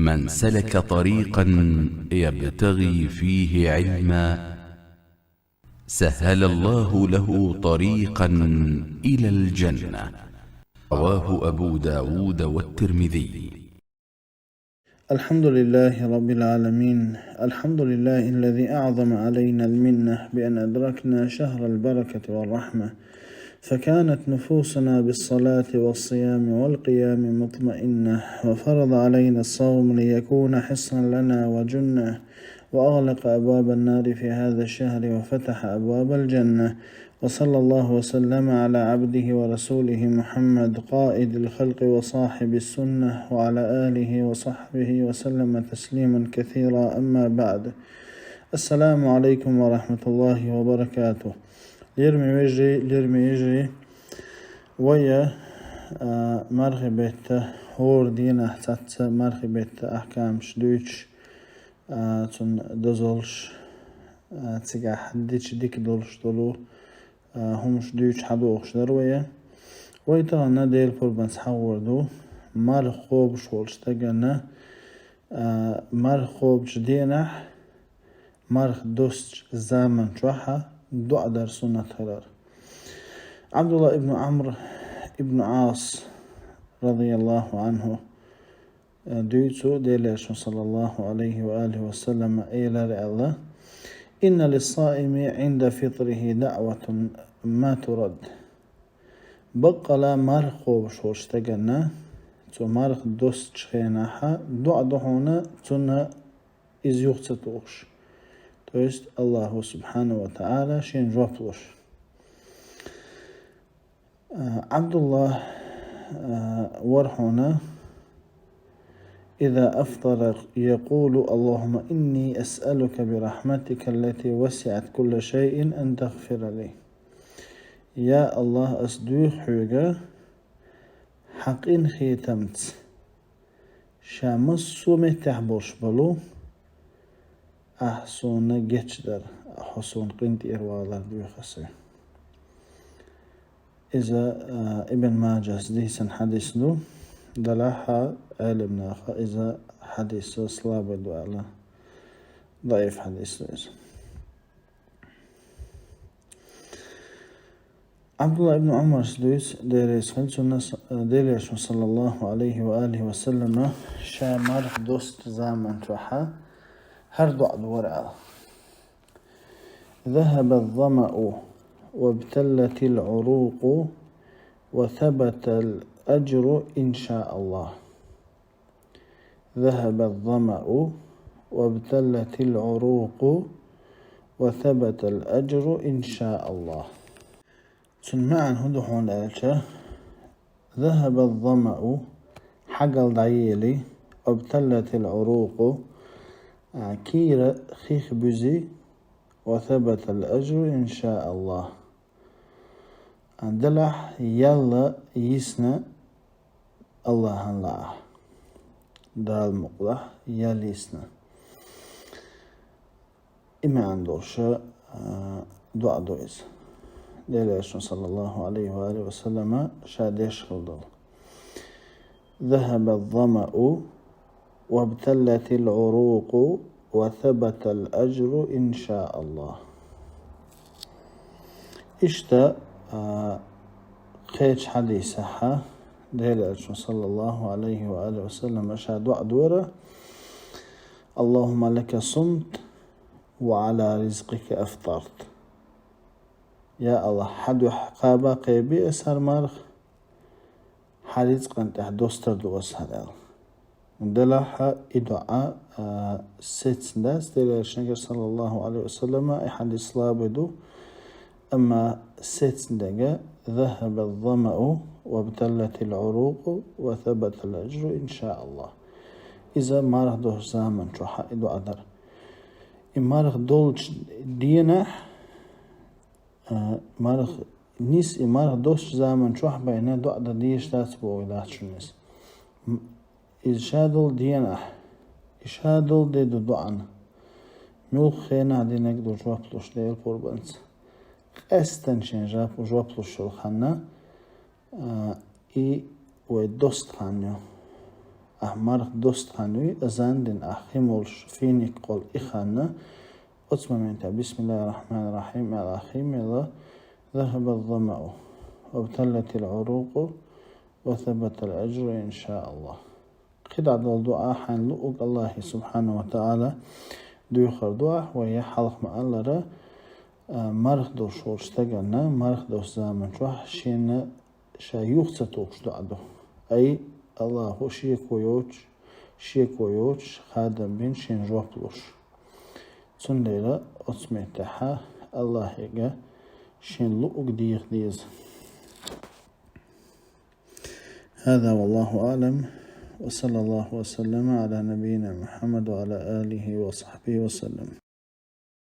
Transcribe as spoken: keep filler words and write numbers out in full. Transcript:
من سلك طريقا يبتغي فيه علما سهل الله له طريقا إلى الجنة. رواه أبو داود والترمذي. الحمد لله رب العالمين. الحمد لله الذي أعظم علينا المنة بأن أدركنا شهر البركة والرحمة، فكانت نفوسنا بالصلاة والصيام والقيام مطمئنة، وفرض علينا الصوم ليكون حصنا لنا وجنة، وأغلق أبواب النار في هذا الشهر وفتح أبواب الجنة. وصلى الله وسلم على عبده ورسوله محمد قائد الخلق وصاحب السنة وعلى آله وصحبه وسلم تسليما كثيرا، أما بعد. السلام عليكم ورحمة الله وبركاته. Лераме вежарий, лераме йижарий, вай, а, мархий бетта хӀора дийнахьа цхьацца мархий бетта ахкамаш дуьйцуш, а, цунна дозаллаш, а, цигахь дича дика долуш долу, а, хӀумаш дуьйцуш хьадогӀуш дара вай. Вай тахана Делан пурбанца хьахор ду, марха кхобуш волчу стагана, а, марха кхобучу дийнахь, марха достучу заман чохь а доӀа дар суннат хилар. Абдулла ибн Амр ибн Ӏас, радияллаху Ӏанху, дуьйцу, Делан Элчано, саллаллаху Ӏалайхи ва алихи ва саллама, элира аьлла: «Инна лиссаими Ӏинда фитрихи даъватун ма турад». Баккъала марха кхобуш волчу стагана, цо марха достучу хенахь, доӀа ду хьуна, цунна иза юха ца тухуш. То есть Аллаху субхьанаху ва таӀала шена жоп луш. А, Абдулла, а, вара хьуна: «Иза афтара якъулу: Аллахумма инни асъалука бирахматика аллати васиъат кулла шайин ан тагфира ли». Я Аллах, ас дуьйху хьоьга хьан къинхетамца, ша массо а меттехь болуш болу, ахь суна гечдар, хьо суна къинтӀера валар дуьйху ас. Иза, а, Ибн Маджас дийцина хьадис ду, делахь а Ӏеламнаха иза хьадис слабый ду аьлла, даӀиф хьадис ду иза. Абдулла ибн Ӏумарс дуьйцу, Дела реза хуьлда цунна, Делан Элчано, саллаллаху Ӏалайхи ва алихи ва саллама, ша марха досту заман чохь хӀара доӀа ду вара аьлла: «ذهب الظمأ وابتلت العروق وثبت الأجر إن شاء الله». «ذهب الظمأ وابتلت العروق وثبت الأجر إن شاء الله». Цуьнан маьӀна хӀун ду хьуна аьлча: «ذهب الظمأ», хьагал дӀаели, «وابتلت العروق», а, кийра хих буьзи, «وثبت الأجر إن شاء الله». Делахь ял йисна Аллахьан лаахь. Дала мукъалахь ял йисна. И маьӀна долуш, а, доӀа ду иза. Делан Элчано, саллаллаху Ӏалайхи ва алихи ва саллама, ша деш хилла долу: «ذهب الظمأ وابتلت العروق وثبت الأجر إن شاء الله». Иштта, а, кхечу хьадисехь Делан Элчано, саллаллаху Ӏалайхи ва алихи ва саллама, ша доӀа дора: «اللهم لك صمت وعلى رزقك أفطرت». Я Аллах, хьан дуьхьа кхаба кхеби ас хӀара марха, хьан рицкъан тӀехь достар ду ас хӀара аьлла. Делахь и доӀа, а, сецна дац Делан Элчанера, саллаллаху Ӏалайхи ва саллама, и хьадис слабый ду, амма сецна дерг: «ذهب الظمأ وابتلت العروق وثبت الأجر إن شاء الله». Иза марха досту заман чохь и доӀа дара. И марха долчу дийнахь, а, марха, нис и марха досту заман чохь байна доӀа дан дезаш дац боху лаьтташ ву иза. М-, иза ша долу дийнахь, и ша долу де ду доӀана. Муьлхха хенахь динарг ду жоп луш Делан пурбанца. Къаьсттина шен жоп, жоп луш йолу ханна, а, и вай досту хан ю. Ахь марха доссаду хан вуй, азан дина ахь хи молуш, финик къол и хан, оцу моментехь: «Бисмиллахир-рахманир-рахим», аьлла, ахь хи мелла: «ذهب الظمأ وابتلت العروق وثبت الأجر إن شاء الله». КхидӀа долу дуӀа хьайн луъург Аллахье субхьанаху ва таӀала дуьйхур ду ахь, вай хьалха ма-аллара, а, марха долуш волчу стаганна, марха долчу заман чохь шена ша юха ца тухуш доӀа ду. Ай, Аллахьо шеко йоцуш, шеко йоцуш хадам бина шена жоп луш. Цундела оцу меттехь Аллахьега шен луъург деха деза. هذا والله أعلم، وصلى الله وسلم على نبينا محمد وعلى آله وصحبه وسلم.